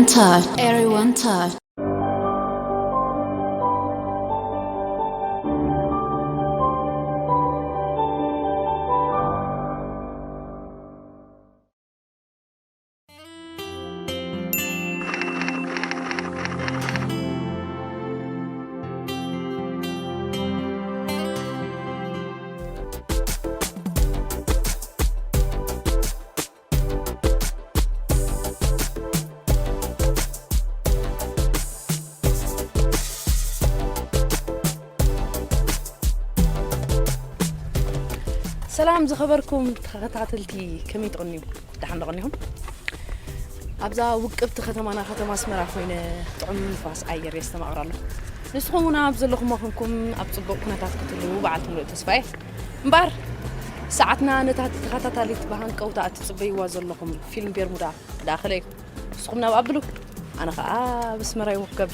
Touch. Everyone touch. ሰላም ዝኸበርኩም ተኸታተልቲ፣ ከመይ ትቕንዩ? ደሓን ዶ ቐኒኹም? ኣብዛ ውቅብቲ ከተማና ከተማ ኣስመራ ኮይነ ጥዑም ንፋስ ኣየር የስተማቕር ኣለኹ። ንስኹም እውን ኣብ ዘለኹሞ ኮንኩም ኣብ ጽቡቕ ኩነታት ክትህልዉ በዓልቲ ሙሉእ ተስፋ እየ። እምበኣር ሰዓትና ነታ ተኸታታሊት ብሃንቀውታ እትጽበይዋ ዘለኹም ፊልም ቤርሙዳ ክልተ እዩ። ንስኹም ናብ ኣብሉ፣ ኣነ ኸኣ ኣብ ኣስመራ ይወከብ።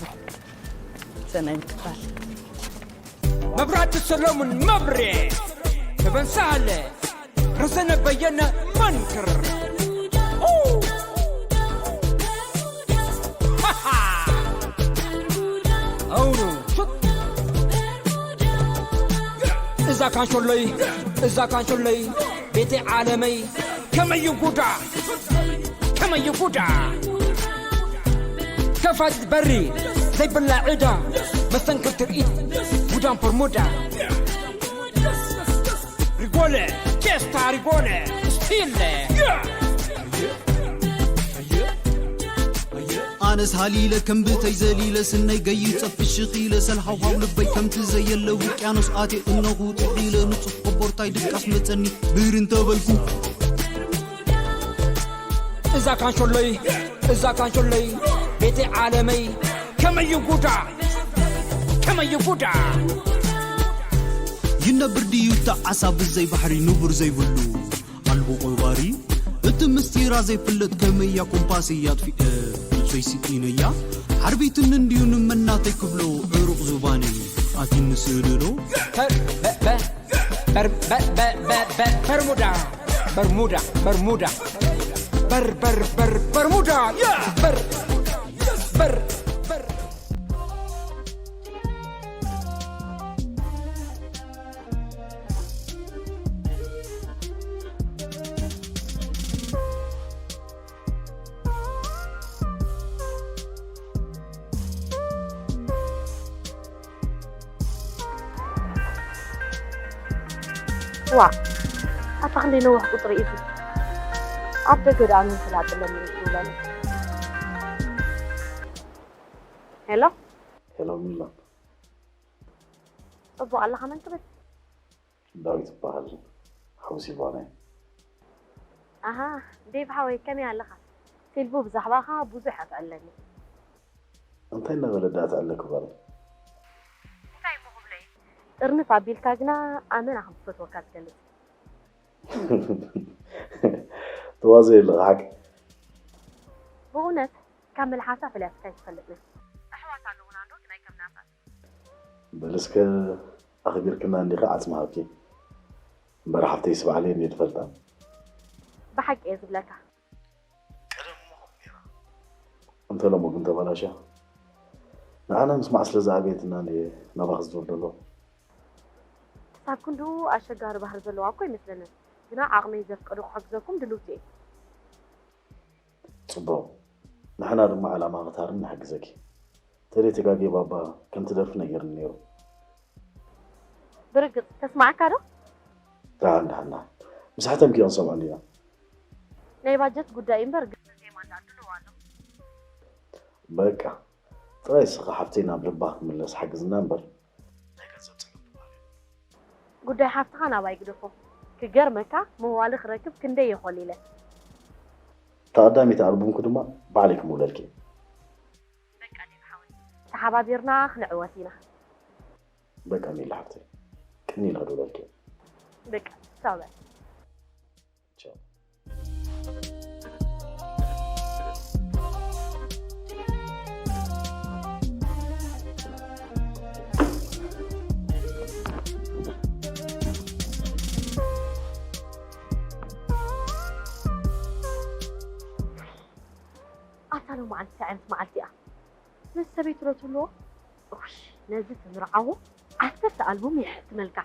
ሰናይ ምክፋል። መብራህቲ ሰሎሙን መብሬ፣ ተበን ሳህለ፣ ረዘነ በየነ መንክር። ኡ! ሃሃ! ኣውሩ! ሹት! እዛ ካንሾለይ፣ እዛ ካንሾለይ፣ ቤቴ ዓለመይ፣ ከመይ ጉዳ፣ ከመይ ጉዳ። ከፋዚት በሪ ዘይብላ ዕዳ፣ መስተንክር ትርኢት፣ ጉዳም በርሙዳ። ሪጎለ፣ ቼስታ ሪጎለ፣ ስቲለ። ኣነስ ሃሊለ ከም ብተይ ዘሊለ ስነይ ገይጸ ፍሽኽ ኢለ ሰልሃውሃው ልበይ ከምቲ ዘየለ ውቅያኖስ ኣትየ እነኹ ጥሒለ ንጹህ ኮቦርታይ ድቃስ መጸኒ ብር እንተበልኩ። እዛ ካንሾለይ፣ እዛ ካንሾለይ፣ ቤቴ ዓለመይ፣ ከመይ ጉዳ፣ ከመይ ጉዳ። ይነብር ድዩ እታ ዓሳ ብዘይ ባሕሪ ንቡር ዘይብሉ? ኣልቦ ቆባሪ እቲ ምስጢራ ዘይፍለጥ ከመይ እያ ኮምፓስ እያ ኣጥፊአ ነብሰይ ስኢነያ ዓርቢትኒ እንድዩ ንመናተይ ክብሎ ዕሩቕ ዝባነይ ኣትኒ ስእልሎ በ- በ- በ- በር- በ- በ- በ- በ- በርሙዳ በርሙዳ በርሙዳ በር በር በር በርሙዳ ያ በር በር በር ዋ ኣታ ክንደይ ነዋሕ ቁፅሪ እዩ ኣብ ደገ ደኣ ምን ስላጥለኒ ይብለኒ ሄሎ ሄሎ ሚላ ፅቡቅ ኣለኻ መን ትብል ዳዊት ይበሃል ሓው ሲልቫና እየ ኣሃ ዴቭ ሓወይ ከመይ ኣለኻ ሲልቡ ብዛዕባኻ ብዙሕ ኣትዕለኒ እንታይ እናበለ ዳኣ ትዕለኪ ጓለይ እንታይ እሞ ክብለይ ጥርንፍ ኣቢልካ ግና ኣመና ከም ዝፈትወካ ትገልፅ ትዋዘይ ኣለኺ ሓቂ ብእውነት ካብ መልሓሳ ፈሊያትካ ኣይትፈልጥን ኣሕዋት ኣለውና ዶ ግናይ ከም ናታት በል እስከ ኣኽቢርክና እንዲኺ ዓጽሚ ሃብኪ እምበር ሓፍተይስ ባዕለይ እንድየ ዝፈልጣ ብሓቂ እየ ዝብለካ ቀደም እሞ ከምኡ ነይራ እንተ ሎሚ ግን ተበላሽያ ንዓና ምስማዕ ስለ ዝኣበየትና እንድየ ናባኺ ዝዝውር ዘለኹ ክሳብ ክንድኡ ኣሸጋሪ ባህሪ ዘለዋ እኮ ኣይመስለንን ግና ዓቕመይ ዘፍቀዶ ክሕግዘኩም ድልውቲ እየ ጽቡቕ ንሕና ድማ ዕላማ ክታርን ንሕግዘኪ ተደይ ተጋግየ ባባ ከምቲ ደርፊ ነጊርኒ ነይሩ ብርግጽ ተስማዓካ ዶ ደሓን ደሓን ደሓን ምሳሕተን ክዮ ንሰምዖ እንዲና ናይ ባጀት ጉዳይ እምበር ግጥሚ ዜማ እንዳ ድልው ኣሎ በቃ ጥራይ እስኺ ሓፍተይ ናብ ልባ ክምለስ ሓግዝና እምበር ናይ ገንዘብ ጸገም ጉዳይ ሓፍትኻ ናባይ ግደፎ ክገርመካ መዋሊ ክረክብ ክንደይ እየ ኮሊለ ተቐዳሚት ኣልቡምኪ ድማ ባዕለይ ክምውለልኪ እየ በቃ ዴቭ ሓወይ ተሓባቢርና ክንዕወት ኢና በቃ ሚሊ ሓፍተይ ቅኒ ኢለ ክድውለልኪ እየ በቃ ቻው በል ቻው ኣታ ሎማዓንቲ እንታይ ዓይነት መዓልቲ እያ? ምስ ሰበይቱ ዶ ትብልዎ? እሽ፣ ነዚ ትምርዓዎ ዓሰርተ ኣልቡም የሕትመልካ።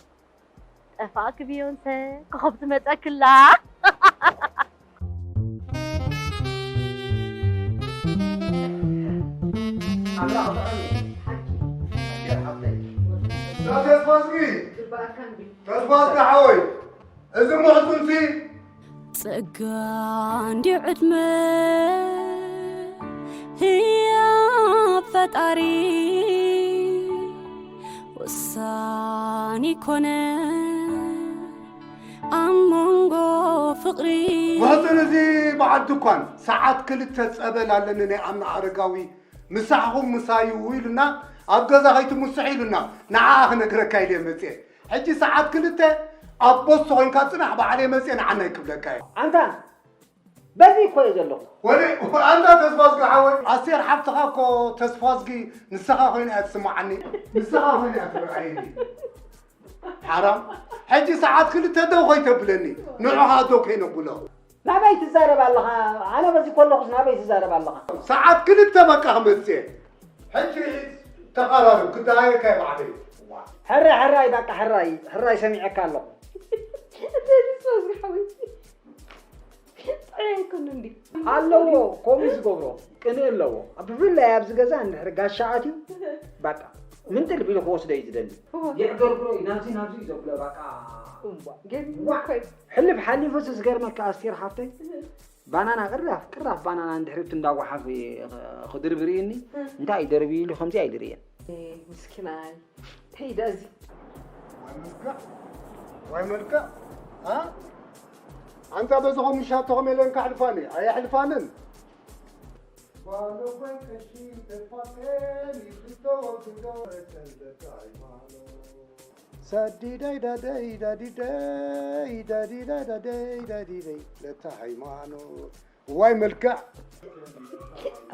ጠፋእኪ ቢዮንሰ፣ ኮኸብ ትመጸክላ። ኣምላኽ ብርሃን እዩ። ሓቂ። ተስፋዝጊ፣ ተስፋዝጊ ሓወይ፣ እዚ ምሕዝንሲ ጸጋ እንድዩ ዕድመ ህያብ ፈጣሪ ወሳኒ ኮነ ኣብ መንጎ ፍቕሪ። ምሕዝን እዚ በዓል ድኳን ሰዓት ክልተ ጸበል ኣለኒ ናይ ኣምና ኣረጋዊ ምሳሕኹም ምሳዩ ኢሉና ኣብ ገዛ ከይትምስሑ ኢሉና ንዓኣ ክነግረካ ኢለ መጽየ። ሕጂ ሰዓት ክልተ ኣብ ቦስቶ ኮይንካ ጽናሕ፣ ባዕለይ መጽየ ንዓናይ ክብለካ እየ። ኣንታ በዚ እኮ እየ ዘለኹ። ወደ ኣንታ ተስፋዝጊ ሓወይ፣ ኣስቴር ሓፍትኻ እኮ ተስፋዝጊ ንስኻ ኮይና እያ ትስምዓኒ። ንስኻ ኮይና እያ ትረኣየኒ። ሓራም። ሕጂ ሰዓት ክልተ ደው ከይተብለኒ፣ ንዑኻ ደው ከይነብሎ። ናበይ ትዛረብ ኣለኻ? ኣነ በዚ ከለኹስ ናበይ ትዛረብ ኣለኻ? ሰዓት ክልተ በቃ ክመጽእ። ሕጂ ተቐራረብ፣ ክደሃየካ እየ ባዕለይ። ሕራይ፣ ሕራይ፣ በቃ ሕራይ፣ ሕራይ ሰሚዐካ ኣለኹ። እቲ ተስፋዝጊ ሓወይ ጥዑይ ኣይኮነን ድዩ? ኣለዎ፣ ከምኡ ዝገብሮ ቅንኢ ኣለዎ። ብፍላይ ኣብዚ ገዛ እንድሕር ጋሻ ኣትዩ፣ በቃ ምንጥል ቢሉ ክወስዶ እዩ ዝደሊ። እወ። የዕገርግሮ እዩ፣ ናብዚ ናብዚ እዩ ዘብሎ፣ በቃ። እዋ፣ ገቢሩ ዋዕ! እኮ እዩ። ሕልፍ ሓሊፉስ ዝገርመካ ኣስቴር ሓፍተይ፣ ባናና ቅራፍ፣ ቅራፍ ባናና እንድሕር እቲ እንዳጓሓፍ ክድርብር እዩኒ፣ እ። እንታይ እዩ ደርብዩ ኢሉ ከምዚ ኣይድርእን። እ፣ ምስኪናይ። ከይደ እዚ። ዋይ መልክዕ፣ ዋይ መልክዕ፣ አ? ኣንታ በዚ ኸም ሻቶ ኸም የለን ከሕልፋኒ፣ ኣየሕልፋንን። ጓል እኮይ ቀሺ ተፋቀኒ፣ ክቶ ወግዶ ረተን ዘታ ሃይማኖት። ሳዲዳይ ዳዳይ ዳዲዳይ፣ ዳዲዳይ ዳዳይ ዳዲዳይ፣ ለታ ሃይማኖት። ዋይ መልክዕ።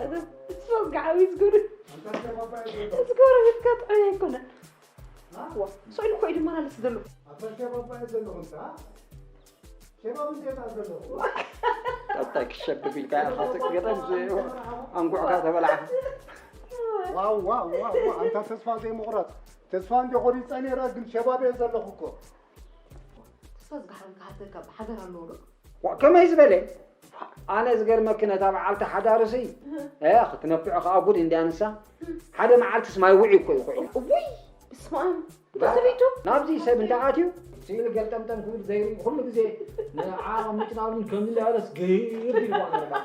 ኣዛ ተስፋዝጊ ሓወይ ዝገብሮ፣ ዝገብሮ ሂብካ ጥዑይ ኣይኮነን። ዋ፣ ስቕ ኢሉ እኮ እዩ ዝመላለስ ዘሎ። ኣታ ሸባብ እየ ዘለኹ እንታ። ሸባብ እንዴት ኣለኹ? ኣታ ክሸብብ ኢልካ ኢኻ ትቅየጠ እንጂ ኣንጉዕካ ተበላዕካ። ዋው፣ ዋው፣ ዋው፣ ዋው፣ ኣንታ ተስፋ ዘይምቑራጽ። ተስፋ እንደ ቆሪጸ ነይረ፣ ግን ሸባብ እየ ዘለኹ እኮ። ተስፋዝጊ ሓወይ ክሓተካ ብሓገር ኣለዎ ዶ? ዋ፣ ከመይ ዝበለ? ኣነ ዝገርመኪ ነታ በዓልቲ ሓዳሩሲ፣ እ፣ ክትነፍዖ ከኣ ጉድ እንድያ ንሳ። ሓደ መዓልትስ ማይ ውዒ እኮ እዩ ውዒ። እውይ፣ በስመ ኣብ። እንተ ሰበይቱ? ናብዚ ሰብ እንተ ኣትዩ፣ ስኢሉ ገልጠምጠም ክብል ዘይርኢ፣ ኩሉ ግዜ ንዓ ምጭናሉን ከም ዝለበለስ ገይር ኢልዋ ነበር።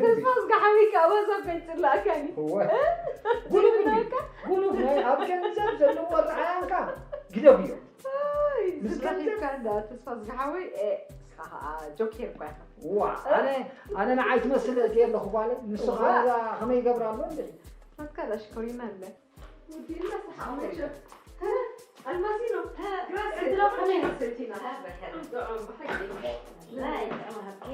ተስፋዝጊ ሓወይ ከኣ በዛ ከይጽላእካኒ። እወ። እ? ጉሉፍ እንዲ፣ ይብለካ? ጉሉፍ ናይ ኣብ ገንዘብ ዘለዎ ኣረኣእያንካ ግደፍዮ። ኣይ፣ ምስ ገንዘብ ዝረኪብካ እንዳ ተስፋዝጊ ሓወይ፣ ኤ፣ ንስኻ ኸኣ ጆኬር እኳ ኢኻ። ዋ፣ ኣነ፣ ኣነ ንዓይ ትመስል እየ ኣለኹ ጓለይ፣ ንስኻ እዋ። እዛ ከመይ ይገብራ ኣሎ እንዴ? ናትካ ዳ ሽኮሪና ኣለ። ወዲ ኢላ ሰሓቕ መቸም። ሀ፣ ኣልማሲኖ፣ ሀ፣ ግራስ፣ ዕድላ ከመይ መሰልቲና? ሀ፣ በርሀ። ጥዑም፣ ብሓቂ። ናይ ጥዑም ሃብቲ።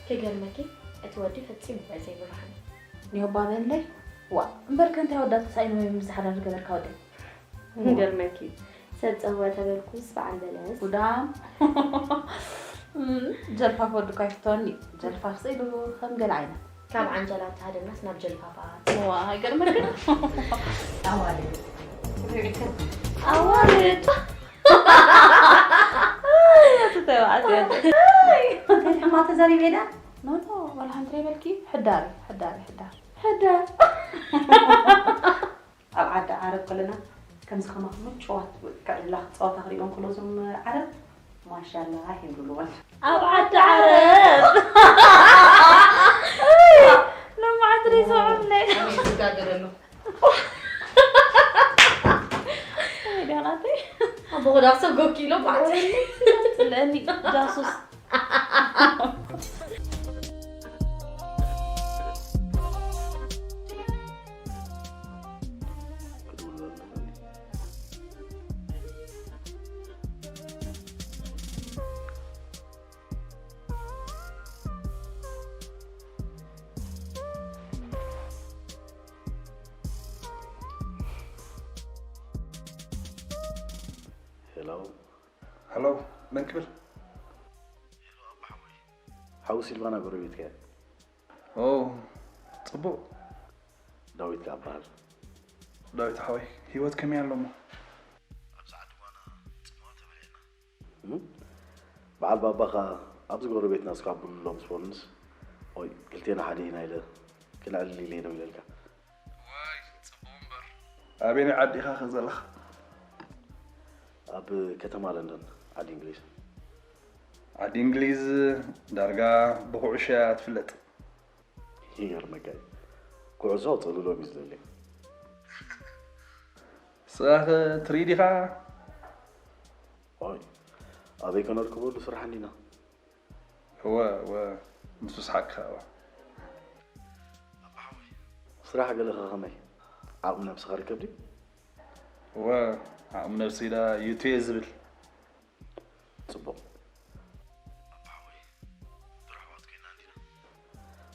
ክገርመኪ፣ እቲ ወዲ ፈጺሙ እኳ ዘይብርሃኒ። ኒዮባ በለይ? ዋ፣ እምበርከ እንታይ ወዳ ተሳኢኑ ወይ ምስ ሓዳር ዝገበርካ ወደይ? ክገርመኪ፣ ሰብ ጸወ ተበልኩስ በዓል በለስ። ጉዳም። እም፣ ጀልፋፍ ወዲ እኳ ይፍተወኒ። ጀልፋፍ ስኢሉ ከም ገለ ዓይነት። ካብ ዓንጀላት ተሃደምናስ ናብ ጀልፋፋት። ዋ፣ ኣይገርመክን? ኣዋልድ። ኣዋልድ። ኣይ፣ ኣቲ ተባዕትዮ። እንታይ ሕማቕ ተዛሪበ ኢለ? ኖ፣ ኖ፣ ዋላ ሓንቲ ዘይበልኪ። ሕዳር፣ ሕዳር፣ ሕዳር። ሕዳር። ኣብ ዓዲ ዓረብ ከለና ከምዚ ከማኹም ምጭዋት ከዕልላ ጸወታ ክሪኦም ከሎ እዞም ዓረብ ማሻላ ይብሉ ኣለዉ። ኣብ ዓዲ ዓረብ። ሎማዓንቲ ዶ ይሰምዑ ኣለዉ? ኣነ ይስጋገር ኣለኹ። ኣይ፣ ደህናተይ። ኣቦ ዳሰ ጎኪሎ ባዕቲ። ጽልአኒ ጃሱስ። ሃሎ፣ መን ክብል? ሓው ሲልቫና ጎረቤትካ እያ። ኦ፣ ጽቡቕ። ዳዊት ከኣ እበሃል። ዳዊት ሓወይ፣ ህይወት ከመይ ኣሎ እሞ? ኣብዚ ዓዲ ጓና ጽምዋ ተበሊዕና። እም? በዓል ባባኻ ኣብዚ ጎረቤትና ስኳብ ብሉሎም ስፖርንስ፣ ኦይ፣ ክልቴና ሓደ ኢና ኢለ ክልዕል ኢለ ዶ ኢለልካ? ዋይ፣ ጽቡቕ እምበር። ኣበየናይ ዓዲ ኢኻ ከ ዘለኻ? ኣብ ከተማ ለንደን፣ ዓዲ እንግሊዝ። ዓዲ እንግሊዝ ዳርጋ ብኩዕሾ እያ ትፍለጥ። ይገርመካ እዩ። ኩዕሶ ጸልሎም እዩ ዝደሊ። ንስኻ ከ ትርኢ ዲኻ? ኦይ፣ ኣበይ ከነርክበሉ ስራሕ እንዲና። እወ፣ እወ፣ ምስምስ ሓቅኻ እወ። ኣባ ሓወይ፣ ስራሕ ገለ ከ ከመይ? ዓቕሚ ነብስኻ ርከብ ድዩ? እወ፣ ዓቕሚ ነብሲ ኢላ ዩቱየ ዝብል። ጽቡቕ። ኣባ ሓወይ፣ ጥረ ኣሕዋት ኮይና እንዲና።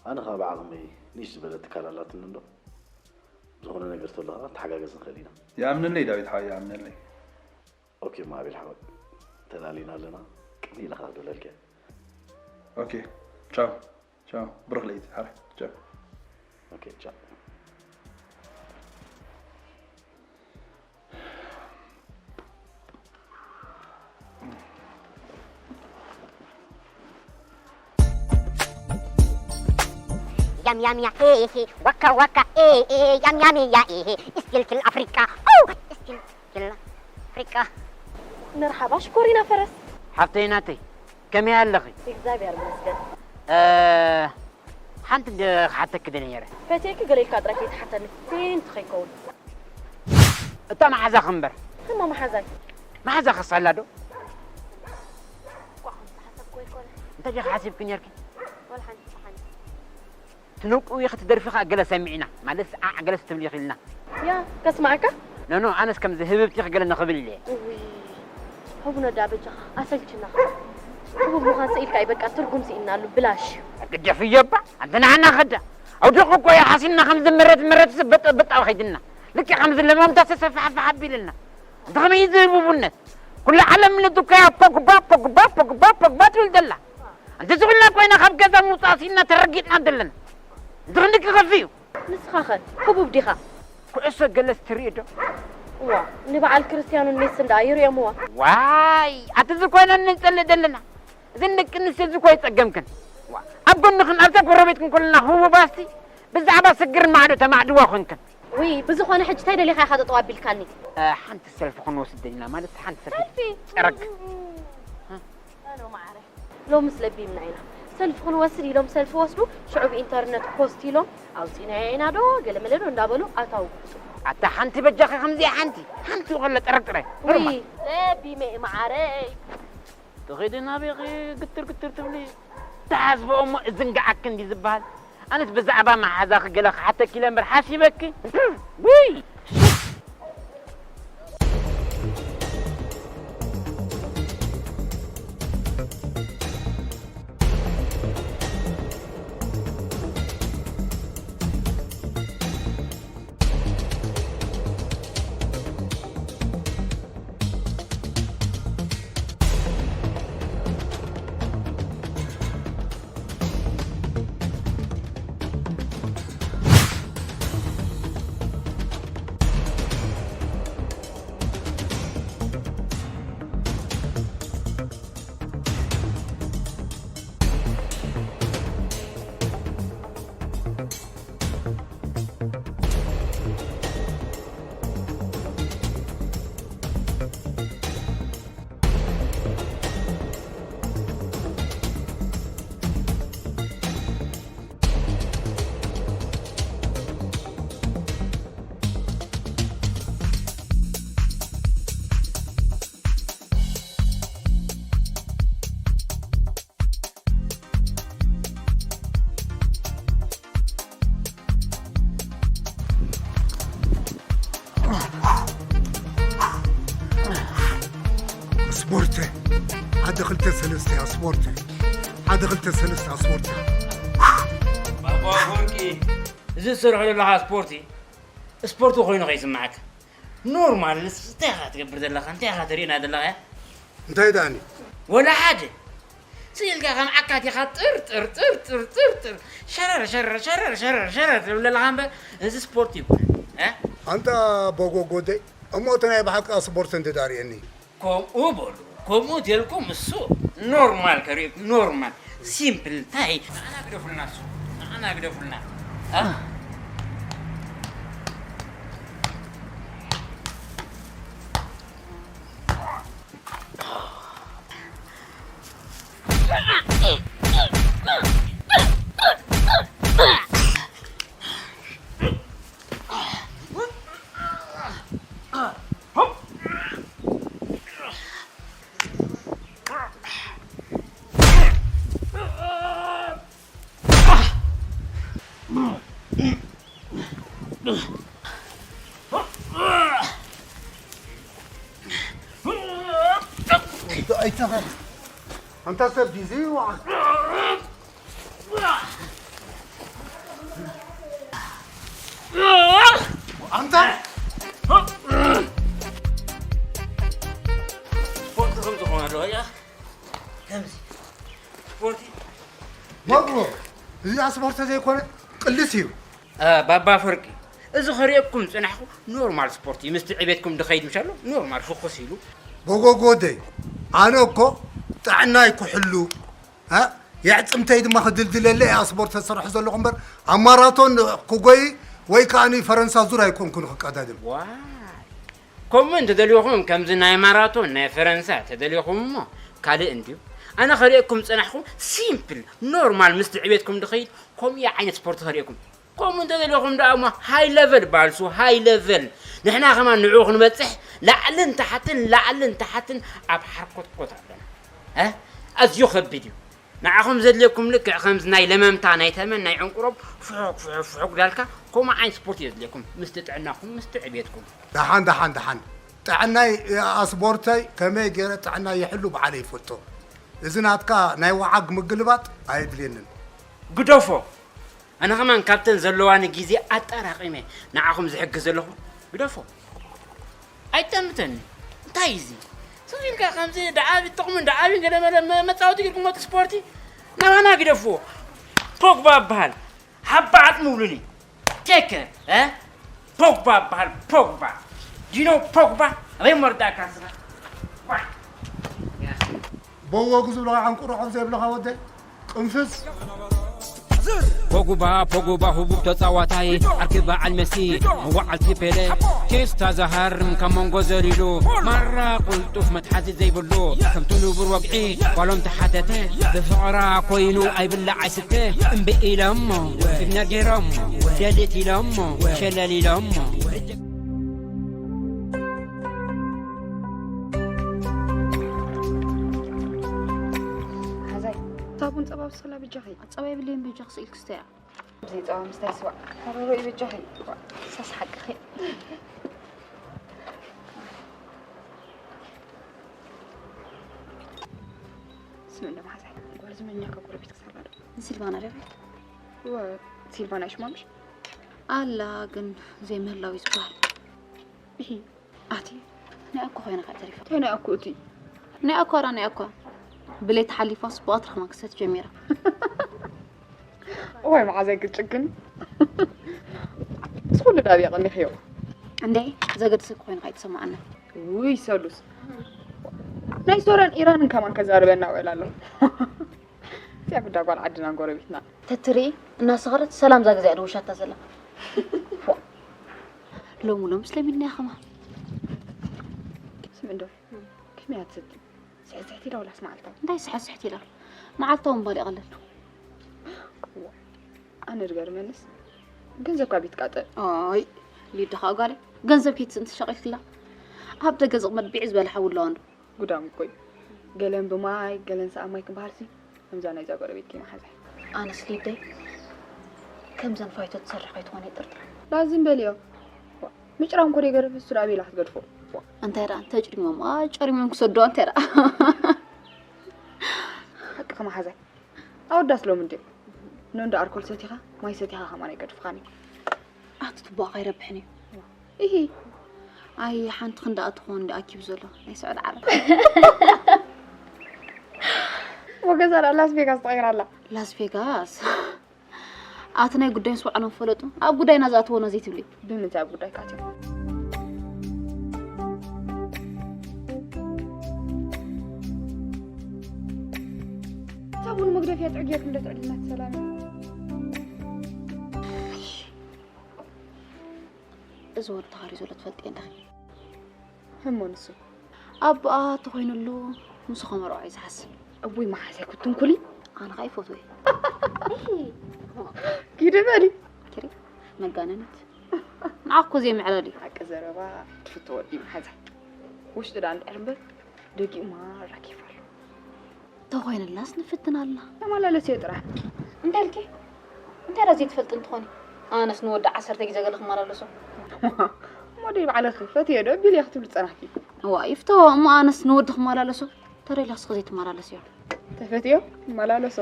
ኣነ ኸኣ ብዓቕመይ ንእሽት ዝበለት ትካል ኣላትኒ እንዶ። ዝኾነ ነገር ተሎ ኸኣ ንተሓጋገዝ ንኽእል ኢና። ይኣምነለይ ዳዊት ሓወይ፣ ይኣምነለይ። ኦኬ፣ እሞ ኣቤል ሓወይ፣ ተላሊና ኣለና። ቅድሚ ኢለ ኸኣ ክደውለልካ እየ። ኦኬ፣ ቻው። ቻው፣ ብሩኽ ለይቲ፣ ሓራይ። ቻው። ኦኬ፣ ቻው። ያም ያም ያ ኤ ኤ፣ ዋካ ዋካ ኤ ኤ፣ ያም ያም ያ ኤ ኤ፣ ስቲል ኪል ኣፍሪቃ፣ ኦ፣ ስቲል ኪል ኣፍሪቃ። መርሓባ ሽኮሪና ፈረስ። ሓፍተይ ናተይ፣ ከመይ ኣለኺ? እግዚኣብሔር ይመስገን። እ፣ ሓንቲ እንደ ክሓተኪ ደልየ ነይረ። ፈትየኪ ገለ ኢልካ ጥራይ ከይትሓተኒ፣ ፌንት ከይከውን። እታ መሓዛኺ እምበር። እሞ መሓዛይ? መሓዛኺስ ኣላ ዶ? እኳ ከምዚ ሓሰብኩ ኣይኮነ። እንታይ ዲኺ ሓሲብኪ ነይርኪ? ወላ ሓንቲ ሸሓኒ። ትንቁ ኢኺ ትደርፊ ኸኣ ገለ ሰሚዕና፣ ማለት ዓዕ ገለስ ትብሊ ኢኺ ኢልና። ያ፣ ከስማዓካ? ኖ፣ ኖ፣ ኣነስ ከምዚ ህብብቲ ኢኺ ገለ ንኽብል ኢለ። እውይ፣ ህቡነ ዳ በጃኻ፣ ኣሰልችና ኸኣ። ህቡብ ምዃን ስኢልካ እዩ፣ በቃ ትርጉም ስኢንናሉ፣ ብላሽ እዩ። ግደፍዮ እባ፣ ኣንተ ንዓና ኸዳ። ኣውዲቑ እኮ እዩ፣ ሓሲንና ከምዚ መረት መረት በጥ በጥ ኣብ ኸይድና። ልክዕ ከምዚ ለማምታ ተሰፋሕፋሕ ኣቢልና። ኣንተ ኸመይ እዩ እዚ ህቡብነት? ኩሉ ዓለም ንዱካያ ፖግባ፣ ፖግባ፣ ፖግባ፣ ፖግባ ትብል ዘላ። ኣንተ እዚ ኹልና ኮይና ካብ ገዛ ምውጻእ ስኢንና ተረጊጥና ዘለና። ኣንተ ክንድኪ ከፊ እዩ። ንስኻ ኸ ህቡብ ዲኻ? ኩዕሶ ገለስ ትርኢ ዶ? እዋ፣ ንበዓል ክርስትያኖን ሜስን ደኣ ይርእዮምዋ። ዋይ፣ ኣቲ እዚ ኮይነን ንጸልእ ዘለና። እዘን ደቂ ኣንስትዮ እዚ እኮ ይጸገምክን። ዋ፣ ኣብ ጎንኽን ኣብታ ጎረቤትክን ኮለና ህቡባትሲ ብዛዕባ ስግርን ማዕዶ ተማዕድዋ ኮንክን። ውይ፣ ብዝኾነ ሕጂ እንታይ ደሊኻ ኢኻ ጠጠው ኣቢልካኒ? እ፣ ሓንቲ ሰልፊ ክንወስድ ደሊና፣ ማለት ሓንቲ ሰልፊ ሰልፊ? ጸረግ። እ፣ ኖ፣ ኖ፣ ማዕረ። ሎምስ ለቢምና ኢና። ሰልፊ ክንወስድ ኢሎም ሰልፊ ወስዱ፣ ሽዑ ብኢንተርነት ፖስት ኢሎም፣ ኣውጺእናዮ ኢና ዶ፣ ገለመለ ዶ እንዳበሉ ኣታዊ ጉዕዞ። ኣታ ሓንቲ በጃኺ ከምዚኣ ሓንቲ፣ ሓንቲ ከሎ ጠረግ ጥራይ። ውይ፣ ኖርማል። ለቢመ እየ ማዓረይ። ትኸዲ ናበይኺ ግትር ግትር ትብሊ? ተሓስቦ እሞ እዝንግዓኪ እንዲ ዝበሃል። ኣነስ ብዛዕባ መሓዛኺ ገለ ክሓተኪ ኢለ እምበር ሓሲበኪ። ውይ! ስፖርት ሓደ ክልተ ሰለስተ እያ ስፖርት። ሓደ ክልተ ሰለስተ እያ ስፖርት። ባባ ኣፈወርቂ፣ እዚ ትሰርሖ ዘለኻ ስፖርቲ፣ ስፖርቲ ኮይኑ ከይስምዓካ። ኖርማል፣ እንታይ ኢኻ ትገብር ዘለኻ? እንታይ ኢኻ ተርእየና ዘለኻ? እንታይ ደኣኒ? ወላ ሓደ ስኢልካ ከም ዓካት ኢኻ ጥር ጥር ጥር ጥር ጥር ጥር ሸረር ሸረር ሸረር ሸረር ሸረር ትብል ዘለኻ እምበር እዚ ስፖርት ይኮነ እ? ኣንታ ቦጎጎደይ እሞ እቲ ናይ ብሓቂ ስፖርት እንድዳርእየኒ ከምኡ በሉ ከምኡ ተልኩም እሱ ኖርማል ከርእየኩም ኖርማል ሲምፕል እንታይ ንዓና ግደፉልና እሱ ንዓና ግደፉልና እ? ኣይተኸ ኣንታ ሰብ ዲዚ ኣንታ ስፖርት ከም ዝኾነ ኣለዎ እያ ከምዚ ስፖርቲ መግቦ እዚ ኣስፖርት ዘይኮነ ቅልስ እዩ ባባ ፈርቂ እዚ ኸሪኤኩም ዝፅናሕኹ ኖርማል ስፖርት እዩ ምስቲ ዕቤትኩም ድኸይድ ምሻሎ ኖርማል ፍኹስ ኢሉ ጎጎጎደይ ኣነ እኮ ጥዕናይ ክሕሉ የዕፅምተይ ድማ ክድልድለለ እያ ስፖርት ተሰርሑ ዘለኹ እምበር ኣብ ማራቶን ክጎይ ወይ ከዓ ፈረንሳ ዙር ኣይኮንኩን ክቀዳድም ከምኡ እንተደልኹም ከምዚ ናይ ማራቶን ናይ ፈረንሳ ተደልኹም እሞ ካልእ እንድዩ ኣነ ኸሪኤኩም ዝፅናሕኹ ሲምፕል ኖርማል ምስቲ ዕቤትኩም ድኸይድ ከምኡ ዓይነት ስፖርት ኸሪኤኩም ከምኡ እንተደለኹም ደኣ እሞ ሃይ ለቨል ባልሱ ሃይ ለቨል ንሕና ከማን ንዕኡ ክንበፅሕ ላዕልን ታሕትን ላዕልን ታሕትን ኣብ ሓርኮትኮት ኣለና ኣዝዩ ከቢድ እዩ ንዓኹም ዘድልየኩም ልክዕ ከምዚ ናይ ለመምታ ናይ ተመን ናይ ዕንቁሮብ ፍሑግ ፍሑግ ፍሑግ ዳልካ ከምኡ ዓይነት ስፖርት እዩ ዘድልየኩም ምስቲ ጥዕናኹም ምስቲ ዕብየትኩም ደሓን ደሓን ደሓን ጥዕናይ ኣስቦርተይ ከመይ ገይረ ጥዕናይ ይሕሉ በዓለ ይፈልጦ እዚ ናትካ ናይ ወዓግ ምግልባጥ ኣየድልየንን ግደፎ ኣነ ኸማን ካብተን ዘለዋኒ ግዜ ኣጠራቒመ ንዓኹም ዝሕግዝ ዘለኹ ግደፎ ኣይጠምተኒ እንታይ እዚ ስቕ ኢልካ ከምዚ ደዓቢ ጥቕምን ደዓቢ ገለመለ መፃወቲ ጌርኩሞ እቲ ስፖርቲ ናባና ግደፍዎ ፖግባ በሃል ሓባ ዓፅሚ ውሉኒ ቴከ ፖግባ በሃል ፖግባ ዲኖ ፖግባ ኣበይ መርዳእካ ስኻ በወጉ ዝብለኻ ዕንቁሮ ከም ዘይብለኻ ወደይ ቅንፍዝ ፖጉባ ፖጉባ ህቡብ ተጻዋታይ ዓርኪ በዓል መሲ መዋዓልቲ ፔለ ቴስታ ዝሃርም ካብ መንጎ ዘሊሉ ማራ ቁልጡፍ መትሓዚ ዘይብሉ ከምቲ ንቡር ወግዒ ጓሎም ተሓተተ ብፍቕራ ኮይኑ ኣይብላዕ ኣይስተ እምቢ ኢሎሞ ስግነር ገይሮሞ ደልት ኢሎሞ ሸለል ኢሎሞ ሓዛይ ሳቡን ጸባ ውሰላ ብጃኺ ጸባ የብለይን በጃኺ ስኢል ክስተያ ብዘይ ጸባ ምስታይ ስዋዕ ተረሮ እዩ በጃኺ ሳስ ሓቅኺ ስምዕና መሓዛይ ጓል ዝመኛካ ጎረቤት ክሳላ ዶ ንሲልቫና ደበይ እወ ሲልቫና ይሽማምሽ ኣላ ግን ዘይምህላው እዩ ዝበሃል ኣቲ ናይ ኣኮ ኮይና ከዓ ተሪፋ እንታይ ናይ ኣኮ እቲ ናይ ኣኮ ራ ናይ ኣኮ ብለይቲ ሓሊፋስ ብቐትሪ ከማን ክሰት ጀሚራ እዋይ መዓዛይ ክትጭክን ምስ ኩሉ ዳብ የቐኒኽዮ እንደ ዘገድሰኪ ኮይኑ ከይተሰማዓና ውይ ሰሉስ ናይ ሶርያን ኢራንን ከማን ከዛርበና ውዕል ኣሎ እዚኣ ጉዳ ጓል ዓድናን ጎረቤትና ተትርኢ እናሰኸረት ሰላም ዛገዚኣ ዶ ውሻታ ዘላ ሎም ሎም ስለሚድና ከማ ስምዕዶ ከመይ ኣትሰቲ ስሕስሕቲ ዶ ወላስ መዓልታዊ እንታይ ስሕስሕቲ ኢላ መዓልታዊ ምባል ይቐለል ኣነ ዝገርመንስ ገንዘብካ ቢትቃጠል ኣይ ሊድኻ ጓለይ ገንዘብ ከይትስእንቲ ሸቒልክላ ኣብ ደገ ዝቕመጥ ብዒ ዝበለ ሓዊ ኣለዋ እንዶ ጉዳም እኮ እዩ ገለን ብማይ ገለን ሰኣ ማይ ክበሃል ሲ ከምዛ ናይዛ ጎረቤት ከይመሓዛ ኣነስ ሊደይ ከምዘን ፋይቶ ትሰርሕ ከይትኾነ ይጥርጥር ላዝም በልዮ ምጭራም ኮደ ገረፍ እሱ ዳ ቤላ ክትገድፎ እንታይ ደኣ ተጭሪሞም ኣጨሪሞም ክሰዶ እንታይ ደኣ ሓቂ ከመሓዛይ ኣወዳስ ሎም እንድዮም ኖ እንዳ ኣርኮል ሰቲኻ ማይ ሰቲኻ ከማን ኣይገድፍኻን እዩ ኣቲ ትቦቕ ኣይረብሕን እዩ ኢሂ ኣይ ሓንቲ ክንዳ ኣትኾን እንዳ ኣኪቡ ዘሎ ናይ ስዑድ ዓረብ ወገዛ ደኣ ላስ ቬጋስ ተቐይራ ኣላ። ላስ ቬጋስ? ኣቲ ናይ ጉዳይ ምስ በዓሎም ፈለጡ፣ ኣብ ጉዳይና ዝኣትዎ ነዚ ትብሊ። ብምንታይ ኣብ ጉዳይ ካትዮ? ሳቡን መግደፍያ ጥዕግየት እንደ ትዕድልናት ሰላም። እዚ ወዲ ተኻሪ ዘሎ ትፈልጥዮ እንዲኺ? ህሞ ንሱ ኣቦኣ ተኾይኑሉ፣ ንሱ ከመርዖ እዩ ዝሓስብ። እውይ መሓዛይ ክትንኩሊ። ኣነ ኸኣ ይፈትዎ እየ። ኪዲ በሊ። ኪሪ መጋነነት። ንዓኩ ዘይምዕላል እዩ። ሓቂ ዘረባ ትፍቶ ወዲ መሓዛይ። ውሽጢ ደኣ እንድሕር እምበር ደጊኡ ማራ ኬፍ ኣሎ። ተኾይንላስ ንፍትን ኣላ። ተመላለስዮ ጥራሕ። እንታይ ኢልኪ? እንታይ ደኣ ዘይትፈልጢ እንትኾኒ? ኣነስ ንወዲ ዓሰርተ ግዜ ገለ ክመላለሶ። እሞ ደይ ባዕለኺ ፈትየ ዶ ቢልየ ክትብሊ ጸናሕኪ? እዋ ይፍቶ፣ እሞ ኣነስ ንወዲ ክመላለሶ። ተደይላ እስኺ ዘይትመላለስዮ። ተፈትዮ ይመላለሶ።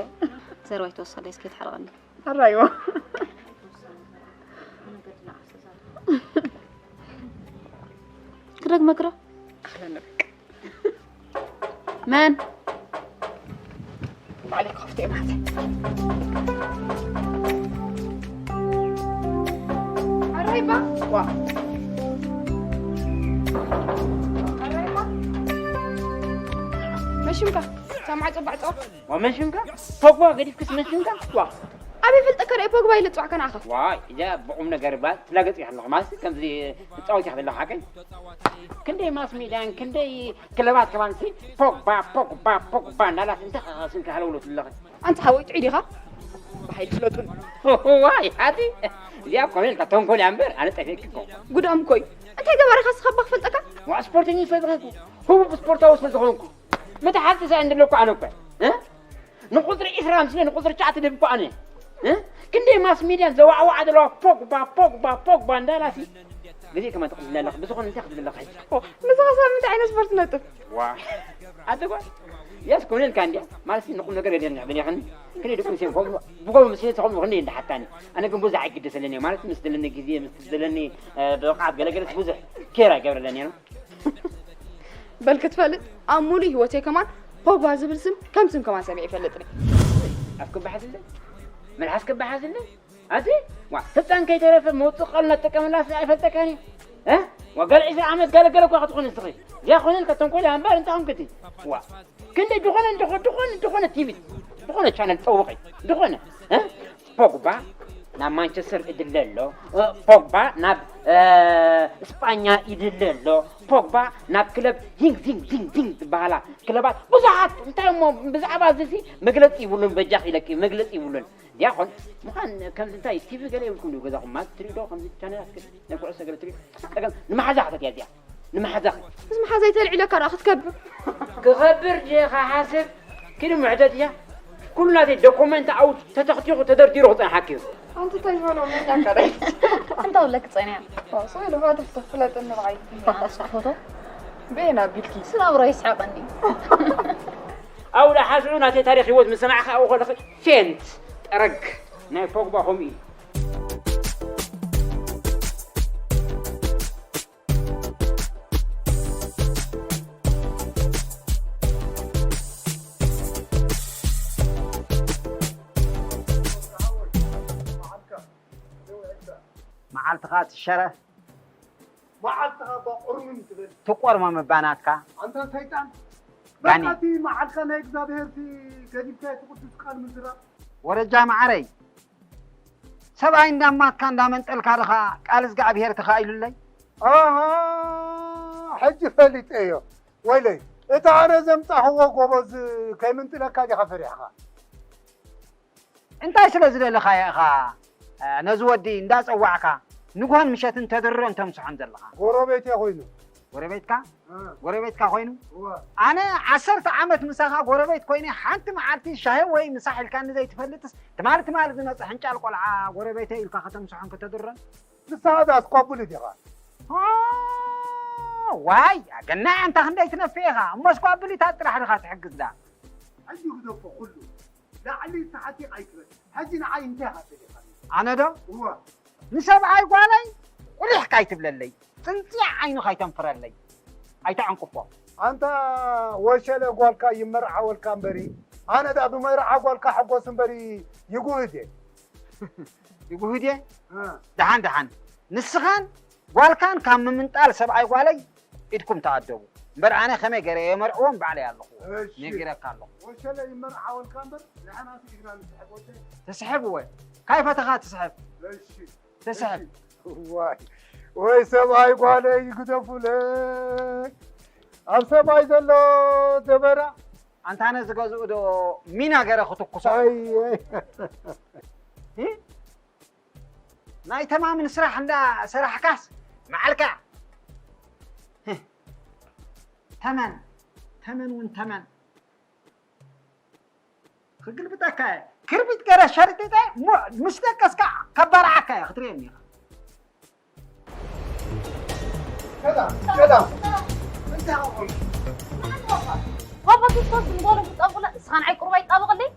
ዘረባይ ተወሳለይ እስኪ ትሓርቐኒ። ኣራይዋ። ክደግመክረ? ኣኽለኒ በቃ። መን? ባዕለይ ክኸፍቶ እየ ማዕተይ። ኣራይባ። ዋ። ኣራይባ። መሽምካ። ሳምዓ ጸባዕ ጸዋ። ዋ መሽምካ? ፖግባ ገዲፍክስ መሽምካ? ዋ። ኣበይ ፈልጠካ ደኣ ፖግባ ኢለ ጽዋዕካ ንዓኻ? ዋይ፣ እዛ ብቑም ነገር እባ ትላገጽ ኢኻ ኣለኻ። ማለት ከምዚ ትጻወት ኢኻ ዘለኻ ሓቀይ? ክንደይ ማስ ሚድያን ክንደይ ክለባት ከማን ሲ ፖግባ፣ ፖግባ፣ ፖግባ እናላት እንታይ ኸ ስምካ ሃለውለው ትብለኺ? ኣንታ ሓወይ ጥዑይ ዲኻ? ብሓይሊ ፍለጡን። ዋይ፣ ኣቲ እዚኣ ኮነ ኢልካ ተንኮል እያ እምበር ኣነ ጠፊእኪ እኮ። ጉዳም እኮ እዩ። እንታይ ገባርኻ ስኻ እባ ክፈልጠካ? ዋ፣ ስፖርተኛ ስለ ዝኾንኩ፣ ህቡብ ስፖርታዊ ስለ ዝኾንኩ፣ መታሓዚ ሳይ እንደለኩ ኣነ እኮ፣ እ? ንቁፅሪ ዒስራ ኣምሲለ ንቁፅሪ ትሽዓተ ደብ እኮ ኣነ፣ እ? ክንደይ ማስ ሚድያን ዘዋዕዋዓ ዘለዋ ፖግባ፣ ፖግባ፣ ፖግባ እንዳላሲ። ግዜ ከማን ተቕልል ኣለኻ። ብዝኾነ እንታይ ክትብል ኣለኻ ሕጂ? ኦ፣ ንስኻ ሳብ ምንታይ ዓይነት ስፖርት ነጥብ? ዋ፣ ኣደጓ፣ ያስ ኮነ ኢልካ እንድያ። ማለት ንቁም ነገር የድልየኒ፣ በሊኽኒ። ክንደይ ደቂ ኣንስትዮ ብኸምኡ፣ ብኸምኡ ምስለ ተኸምኡ ክንደይ እንዳሓታኒ። ኣነ ግን ብዙሕ ኣይግደሰለኒ። ማለት ምስ ዘለኒ ግዜ፣ ምስ ዘለኒ፣ እ፣ ብቕዓት ገለገለስ ብዙሕ ኬር ኣይገብረለኒ ነው። በል ክትፈልጥ፣ ኣብ ሙሉእ ህይወተይ ከማን ፖግባ ዝብል ስም ከም ስም ከማን ሰሚዐ ይፈልጥን እየ። ኣፍ ክበሓስለ፣ መልሓስ ክበሓስለ፣ ኣቲ፣ ዋ፣ ህፃን ከይተረፈ መውፅእ ቃል እናተጠቀመላ ስለ ኣይፈልጠካን እዩ። እ? ዋ፣ ገለ ዒስራ ዓመት ገለ ገለ እኳ ክትኾን ንስኺ። እዚኣ ኾነ ኢልካ ተንኮል እያ እምበር እንታይ ኾንክቲ? ዋ፣ ክንደይ ዝኾነ፣ ዝኾ-፣ ዝኾነ፣ ዝኾነ ቲቪ፣ ዝኾነ ቻነል ፀውቒ፣ ዝኾነ፣ እ? ፖግባ ናብ ማንቸስተር ይድለ ኣሎ፣ ፖግባ ናብ፣ እ፣ እስጳኛ ይድለ ኣሎ፣ ፖግባ ናብ ክለብ ሂንግ ዚንግ ዚንግ ዚንግ ዝበሃላ ክለባት ብዙሓት። እንታይ እሞ ብዛዕባ እዚ ሲ መግለጺ ይብሉን፣ በጃኽ ኢለኪ መግለጺ ይብሉን። ዲያቆን ምዃን ከምዚ እንታይ ቲቪ ገለ የብልኩም ድዩ ገዛኹም? ማለት ትሪኡ ዶ ከምዚ ቻነላት ናይ ኩዕሶ ገለ ትሪኡ? ጸገም ንመሓዛ ክተት እያ እዚኣ። ንመሓዛኺ። ምስ መሓዛይ ተልዒለካ ደኣ ክትከብር። ክኸብር ድየ ክሓስብ? ኪዲ ምሕተት እያ። ኩሉ ናተይ ዶኩመንት ኣብኡ ተተኽቲኹ ተደርዲሩ ክጸንሓኪ እዩ። ኣንቲ እንታይ ዝበሎ መን ያካዳይ? ኣንታ ውለክ ጸንያ። ኦ፣ ሰው ኢሉ ፋትሕ ትፍለጥ እንብዓይ። ባኻ ስራሕ ፎቶ? በየን ኣቢልኪ? ስናብሮ ይስሐቀኒ። ኣብኡ ደኣ ሓስዑ ናተይ ታሪኽ ህይወት ምስ ሰማዕካ ኣብኡ ከለኺ ፌንት፣ ጠረግ። ናይ ፖግባ ከምኡ እዩ። መዓልትኻ ትሸረ። መዓልትኻ እባ ቁርምም ትበል። ትቆርመም እባ ናትካ። ኣንታ ሰይጣን፣ ጋኔን። በቃ እቲ መዓልካ ናይ እግዚኣብሄር እቲ ገዲፍካ እቲ ቅዱስ ቃል ምዝራብ። ወረጃ መዓረይ፣ ሰብኣይ እንዳማትካ እንዳመንጠልካ ድኻ ቃል እግዚኣብሄር ተኻኢሉለይ? ኣሃ፣ ሕጂ ፈሊጠዮ። ወይለይ፣ እቲ ኣነ ዘምጻኽዎ ጎበዝ ከይምንጥለካ ዲኻ ፈሪሕኻ? እንታይ ስለ ዝደለኻዮ ኢኻ፣ እ፣ ነዚ ወዲ እንዳጸዋዕካ ንግሆን ምሸትን ተድርሮን ተምስሖን ዘለኻ? ጎረቤት እየ ኮይኑ። ጎረቤትካ? እ። ጎረቤትካ ኮይኑ? እወ። ኣነ ዓሰርተ ዓመት ምሳኻ ጎረቤት ኮይነ ሓንቲ መዓልቲ ሻሂ ወይ ምሳሕ ኢልካኒ ዘይትፈልጥስ፣ ትማሊ ትማሊ ዝመጸ ሕንጫል ቆልዓ ጎረቤተይ ኢልካ ከተምስሖን ከተድሮን? ንስኻ ደኣ ኣስኳቡሊ ዲኻ? ኦ፣ ዋይ፣ ኣገናዕ፣ ኣንታ ክንደይ ትነፍእ ኢኻ። እሞ ኣስኳቡሊታት ጥራሕ ዲኻ ትሕግዝ ደኣ? ሕጂ ግደፎ ኩሉ። ላዕሊ ታሕቲ ኣይትበል። ሕጂ ንዓይ እንታይ ኢኻ ደሊኻኒ? ኣነ ዶ? እወ። ንሰብኣይ ጓለይ ቁሊሕ ካይትብለለይ፣ ጽንጽያ ዓይኑ ካይተንፍረለይ፣ ኣይተዐንቅፎ። ኣንታ ወሸለ ጓልካ ይመርዓወልካ እምበሪ፣ ኣነ ዳ ብመርዓ ጓልካ ሕጎስ እምበሪ ይጉህድ እየ። ይጉህድ እየ? እ። ደሓን ደሓን። ንስኻን ጓልካን ካብ ምምንጣል ሰብኣይ ጓለይ ኢድኩም ተኣደቡ። እምበር ኣነ ከመይ ገይረ የመርዕዎም ባዕለይ ኣለኹ። እሺ። ነጊረካ ኣለኹ። ወሸለ ይመርዓወልካ እምበር ንሕና ስኢድና ንስሕብ ወሸለ። ትስሕብ እወ። ካይ ፈተኻ ትስሕብ። እሺ። ትስሕብ። እሺ። ዋይ። ወይ ሰብኣይ ጓለይ ይግደፉለይ። ኣብ ሰማይ ዘሎ ደበና ኣንታነ ዝገዝኡ ዶ ሚና ገረ ክትኩሶ? ኣይ፣ ኣይ። እ? ናይ ተማምን ስራሕ እንዳ ሰራሕካስ መዓልካ። እ። ተመን፣ ተመን እውን ተመን። ክግልብጠካ እየ። ክርቢት ገረ ሸርጢጠ ሙ-፣ ምስ ደቀስካ ከበርዓካ እየ፣ ክትርእየኒ ኢኻ። ሰላም፣ ሰላም። እንታይ ኾንኩ? ባባ ክርስቶስ ንጎሎ ዝጠንቁለ፣ እስኻ ንዓይ ቁሩብ ኣይጣበቕለይ?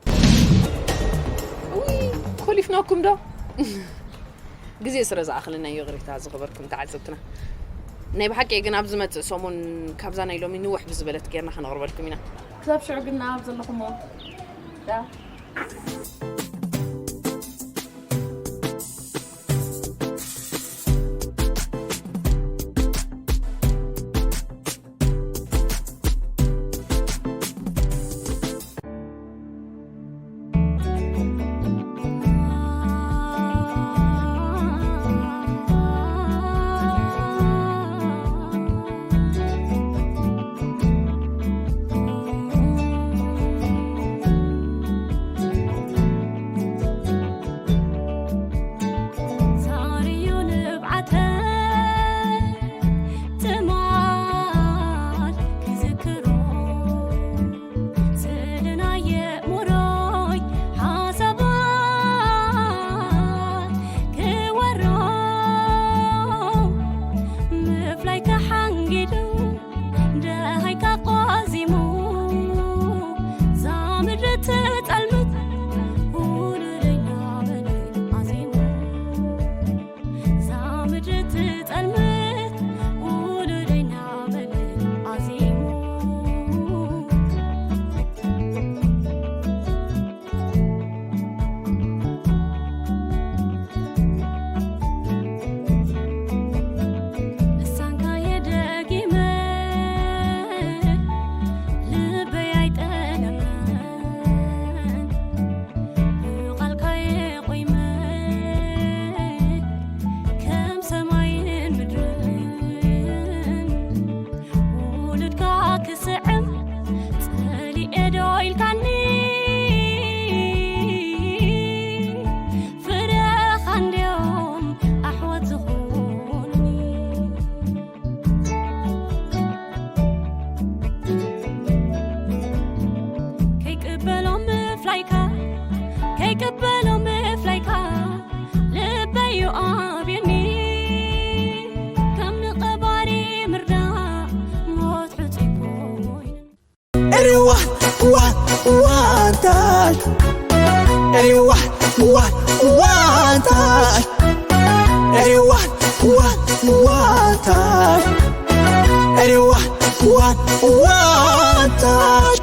ውይ፣ ኮሊፍናኩም ዶ? ግዜ ስለ ዝኣኽለና ይቕሬታ፣ ዝኸበርኩም ተዓዘብትና። ናይ ብሓቂ ግን ኣብ ዝመጽእ ሰሙን ካብዛ ናይ ሎሚ ንውሕ ብዝበለት ጌርና ከነቕርበልኩም ኢና። ክሳብ ሽዑ ግን ኣብ ዘለኹሞ። ዳ። ዛርዩ ንብዓተ ትማል ክዝክሮ፣ ስእሊ ናይ ኣእምሮይ ሓሳባት ክወሮ፣ ምፍላይ ተሓንጊዱ ደሃይካ ቆዚሙ፣ እዛ ምድሪ ትጸልምት ውሉደይ እናበለ ኣዜሙ። እዛ ምድሪ ትጸልምት ውሉደይ እናበለ ኣዜሙ። ልሳንካ የደጊመ ልበይ ኣይጠለመን፣ ብቓልካ የቑይመ ከም ሰማይን ምድርን። ውሉድካ ክስዕም ጸሊኤ ዶ ኢልካኒ? ፍረኻ እንድዮም ኣሕዋት ዝኾኑኒ። ከይቅበሎ ምፍላይካ፣ ከይቅበሎ ምፍላይካ፣ ልበዩ ኣብዩኒ። ከም ንቐባሪ ምርዳእ ሞት ሕጹይ ኮይኑ። እሪዋ፣ ዋ፣ ዋንታይ። እሪዋ፣ ዋ፣ ዋንታይ። እሪዋ፣ ዋ፣ ዋንታይ። እሪዋ፣ ዋ፣ ዋንታይ።